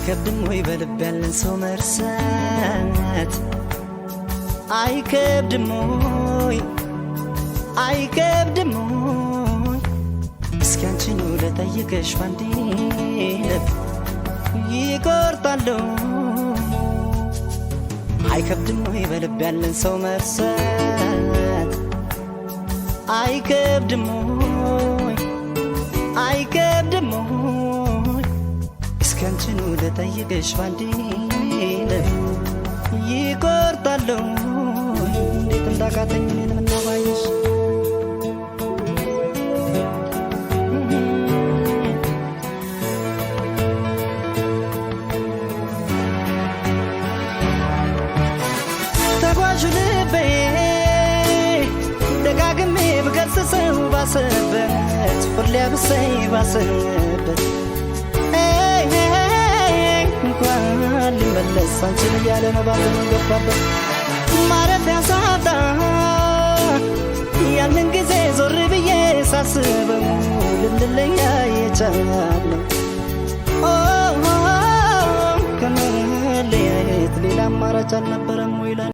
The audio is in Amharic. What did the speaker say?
አይከብድም ወይ በልብ ያለን ሰው መርሳት? አይከብድም ወይ? አይከብድም ወይ? እስኪ አንቺኑ ልጠይቅሽ ባንዴ ልብ ይቆርጣለሁ። አይከብድም ወይ በልብ ያለን ሰው መርሳት? አይከብድም ወይ? አይከብድም ወይ? እስኪ አንቺኑ ልጠይቅሽ ባንዴ ልብ ይቆርጣለሁ። እንዴት እንዳቃተኝ እኔን ምነው ባየሽ። ተጓዡ ልቤ ደጋግሜ ብገስጸው ባሰበት፣ ሁሌ ብሰይ ባሰበት፣ እንኳን ልመለስ አንቺን እያለ መባዘኑን ገባበት። ማረፊያ ሳጣ ያንን ጊዜ ዞር ብዬ ሳስበው ልንለያ የቻልነው ከመለያየት ሌላ አማራጭ አልነበረም ወይ?